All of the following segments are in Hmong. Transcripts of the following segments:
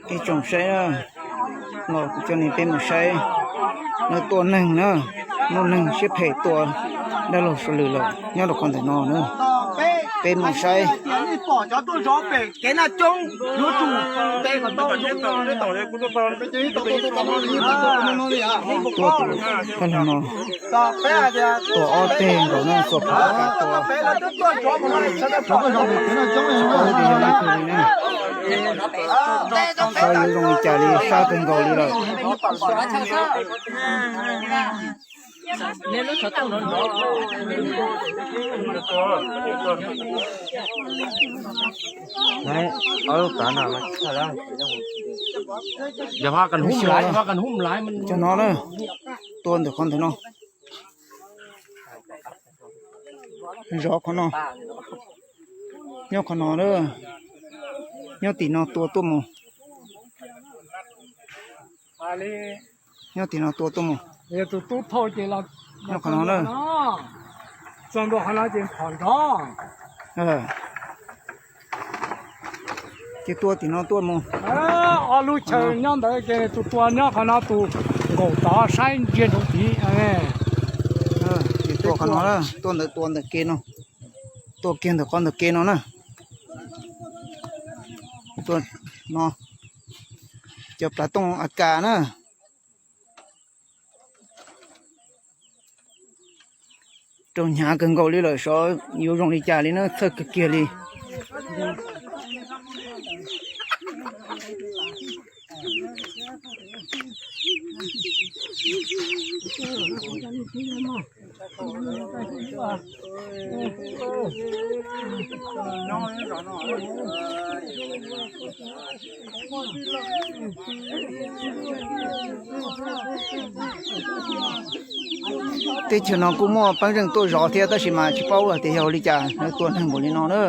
Ib tsoom saib na, los kuv coj nej peb mus saib, lawv tua neeg na, muaj neeg siab phem tua dab laug Suav Lwm lawm nyob rau qhov ntawm no na. Peb mus saib. Tua tus dab laug no, tua ob teg nkaus na, tua phav kas tua. Tsis paub tias yog leej twg li na. Xyov yuav zoo li cas li, sab kawg nkaus li lawm. Cov no na, tua ntawm qhov ntawm no. Zov qhov no, nyob qhov no, nyob tim no tua tuaj mus, nyob tim no tua tuaj mus. Nyob qhov no na. Ces tua tim no tuaj mus. Ob lub chaw nyob ntawd ces tus tua nyob qhov no, tus nkaum tod saib ntsia nraud tid. Ces tua qhov no, tua ntawm, tua ntawm ke no, tua kiag ntawm qhov ntawm ke no na. Tua no, cov plav tooj a kas na. Raug hnyav kawg nkaus li lawm, xyov yuav zoo li cas li na, txhawj kawg kiag li. Teb chaws no kuj muaj peeb zeej tuaj zov thiab tab sis mas tsis paub tias yog ua li cas lawv tua neeg npaum li no na.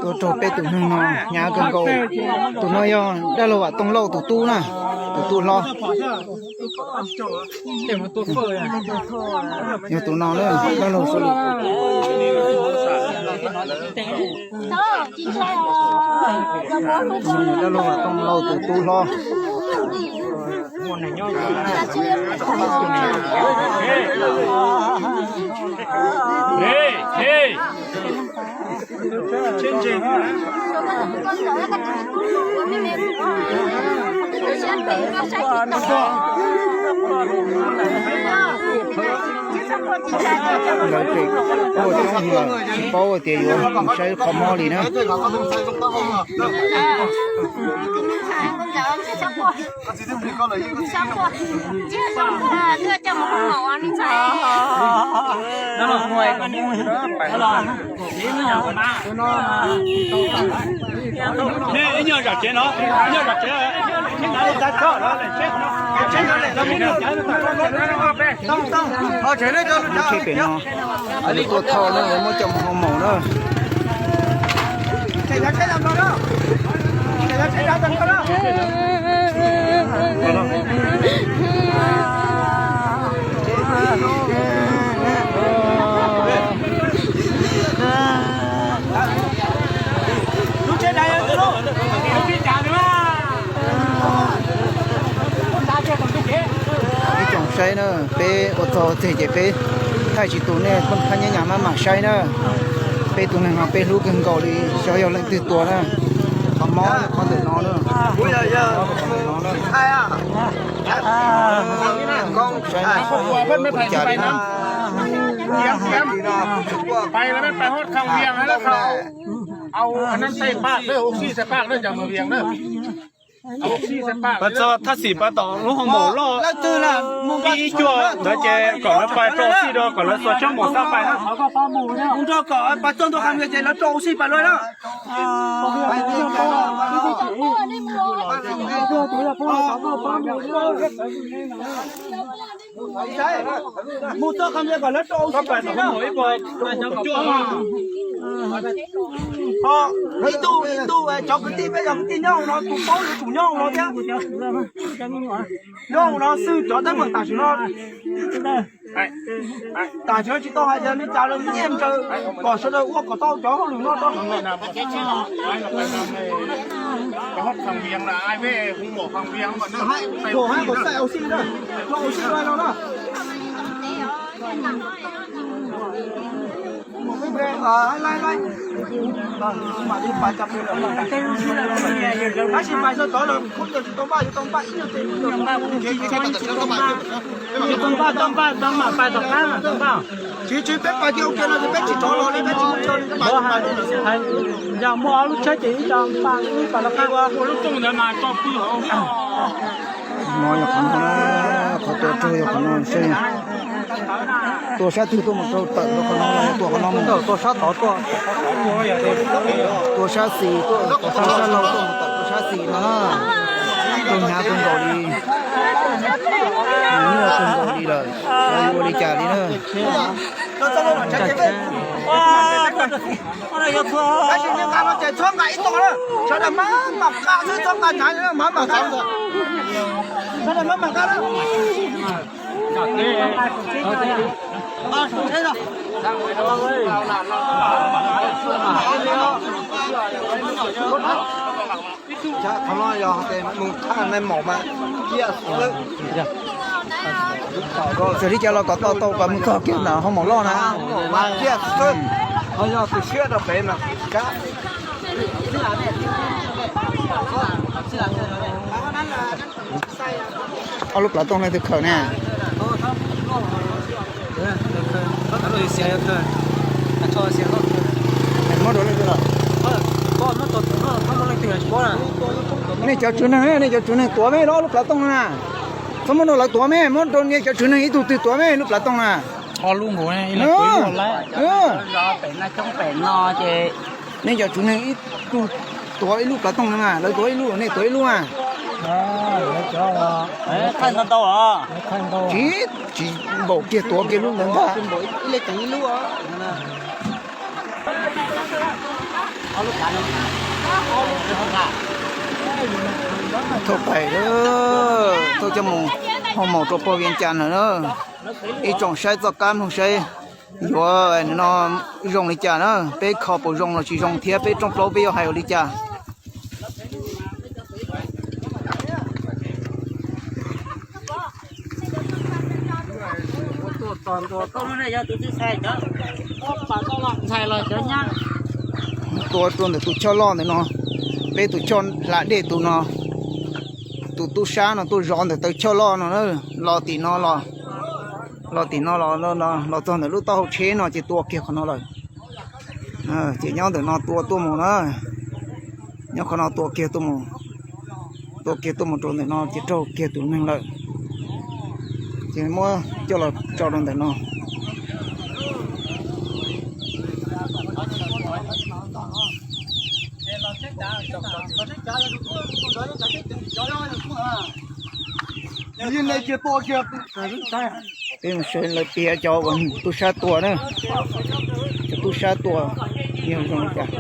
Tuaj raug peb tus neeg no hnyav kawg nkaus. Tus no yog dab laug Vam Tooj Lauj tus tub na, tus tub hlob. Yog tus no na, dab laug Suav Lwm. Dab laug Vam Tooj Lauj tus tub hlob. Lawv tseem tuaj coob heev lawm, tsis paub tias yuav mus saib qhov mob li na. Lub tsheb pem no, lawv tuaj thauj na, lawv muab coj mus hoo maum na. Ib tsoom saib na, peb ua txog txeg ces peb thaij tsis tus nej phooj ywg nyob nyab maj mam saib na. Peb tus neeg no peb hlub kawg nkaus li, xyov yog leej twg tua na. Qhov mob qhov ntawm no na. Saib ua cas li na. Pab txog thaj xim pab tom lub hoo maum loj ib cuaj ntawd ces kom lawv pais rau xij rau kom lawv xuas tsob maum xab pais na. Mus nrog kom pab txog ntua qhov ntawd ces lawv rau xij pais lawm na. Mus txog qhov ntawd kom lawv rau xij pais na. Ib tug ib tug cov kwv tij peb yog kwv tij nyob hauv no, tus paub yuav tsum nyob hauv no thiab. Nyob hauv no xwb cov teeb meem tam sim no. Tam sim no tsis tau hais tias li cas li, nyiaj ntsaws kom sawv daws ua kom tau cov hauj lwm no rau. Ua kom xij, ua xij no na. Tab sis pais txog tod lawm, kuv tsis tau npaj, yuav tau npaj ib nyuag ces. Tsis tau npaj, tau npaj, tau mam pais tom qab mas tau npaj. Tsis, tsis, peb pais kiag ua ke no ces peb tsis rov los li, peb tsis mus. Yog muaj ob lub tsheb ces ib co npaj, ib co los qab. Ua lub rooj ntawd mas tso pw hauv. No yog qhov no, qhov tua raug yog qhov no seb. Tua sab twg tuaj mus rau tawm rau qhov no, tua qhov no mus. Tua sab tod tuaj. Tua sab xis tuaj, tua sab laug tuaj mus tawm tua sab xis no na. Tua hnyav kawg nkaus li. Nyuaj kawg nkaus li lawm, yuav ua li cas li na. Tab sis nqa no ces txhob nqa ib tog na, sawv daws mam mam nqa xwb, txhob nqa hnyav, mam mam nqa, sawv daws mam mam nqa na. Qhov no yog mus thaj nais maum mas ciaj xwb. Txawm li cas los kom tau tau kom mus txog kiag ntawm hoo maum loj na. Mas ciaj xwb, ho yog tus siab rau pem mas kab. Ob lub plav tooj leej twg khawm ne? Muab rau leej twg lawm? Nej cov tswv neeg, nej cov tswv neeg tuav me los ob lub plav tooj no na. Txhob muab rau lawv tuav me, muab rau nej cov tswv neeg ib tug twg tuav me lub plav tooj na. Ob lub nkaus. Nej cov tswv neeg ib tug tuav ib lub plav tooj no na, lawv tuav ib lub, nej tuav ib lub na. Tsis, tsis npaum kiag, tuav kiag lub ntawd ntag. Thauj pais, thauj coj mus hoo maum rau pog Vias Cas lawm na. Ib tsoom saib txoj kab mloog saib yuav no zoo li cas na, peb kho puas zoo los tsis zoo thiab peb rooj plaub peb yuav hais ua li cas. Tua rau ntawm tus choj loj ntawm no, peb tus choj hla dej tus no, tus tub sab no tuaj zov ntawm taw choj loj no na, los tim no los, los tim no los, los txog ntawm lub taub hau tsheb no ces tua kiag qhov no lawm. Ces nyob ntawm no tua tuaj mus na, nyob qhov no tua kiag tuaj mus, tua kiag tuaj mus rau ntawm no ces raug kiag tus neeg lawm. Ces muab coj los tso rau ntawm no. Peb mus saib lawv piav cov uas tub sab tua na, cov tub sab tua yog zoo li cas.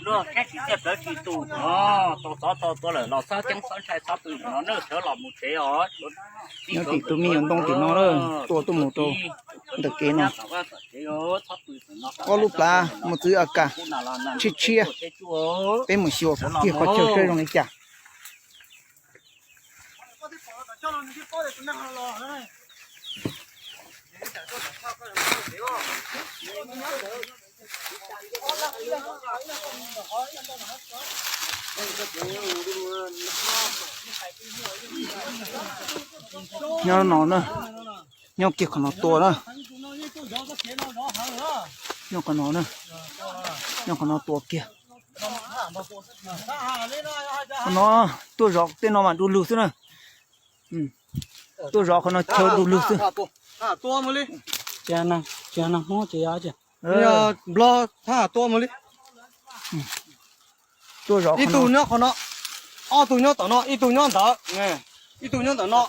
Luag kab tsis txiaj plawv tsis tus, tau xov tau tua lawm los txhob ceeb txhob ntshai txhob pw no na, sawv los mus tsev os. Nyob tim tus me nyuam ntoo tim no na, tua tuaj mus rau ntawm kev no. Ob lub plav mos txwv A K tshiab tshiab, peb mus xyuas kiag qhov chaw saib zoo li cas. Nyob no na, Nyob kiag qhov no tua na. Nyob qhov no na. Nyob qhov no tua kiag. Qhov no tuaj zov tej no mas du lug xwb na. Tuaj zov qhov no chaw du lug xwb. Tuaj zov ib tug nyob qhov no, ob tug nyob tom no, ib tug nyob ntawd, ib tug nyob ntawm no.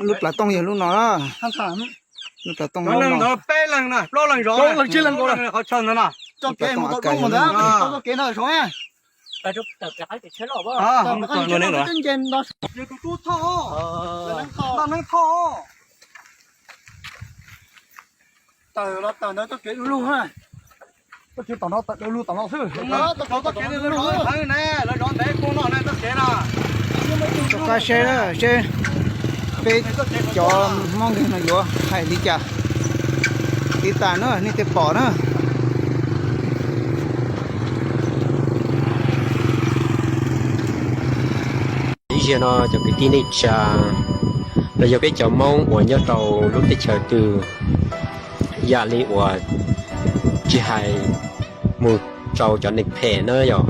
Lub plav tooj yog lub no. Lub plav tooj no. Peb leeg, plaub leeg, tsib leeg nkaus. Qhov chaw ntawd no. Kev ntawd. Tawm los tawm ntawd txoj kev du lug na. Txoj kev tom no tawm du lug tom no xwb. Rov qab seb seb peb cov Hmoob Nkeeg no yuav hais li cas. Tiv tas na nej thiaj pom na. Ib zaug no cov kwv tij neej tsa los yog peb cov Hmoob uas nyob rau lub teb chaws twg, yam li uas tsis hais mus rau cov neeg phem na yom,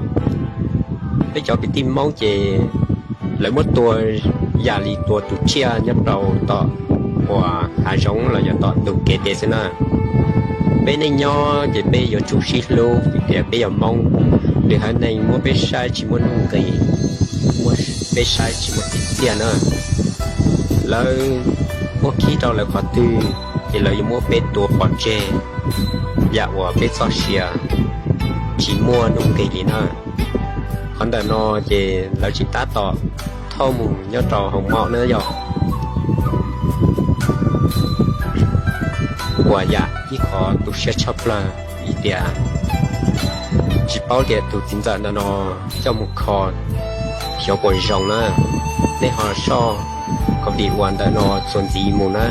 peb cov kwv tij Hmoob ces lawv muab tua yam li tua tus tsiaj nyob rau tom uas hav zoov los yog tom ntug kev tes xwb na. Peb neej nyob ces peb yuav tsum sib hlub vim tias peb yog Hmoob, lwm haiv neeg muab peb saib tsis muaj nuj nqis, muab peb saib tsis muaj txim txiaj na. Lawv muab khib rau lawv qhov twg ces lawv yuav muab peb tua pov tseg, yam uas peb txoj sia tsis muaj nuj nqis li na. Qhov ntawm no ces lawv tsis tab tom thauj mus nyob rau hoo mom na yom. Uas yam ib qho tu siab tshaj plaws vim tias tsis paub tias tus txiv ntxawm ntawm no coj mus kho xyov puas zoo na. Nej ho soj kom vim uas ntawm no txuas ntxiv mus na.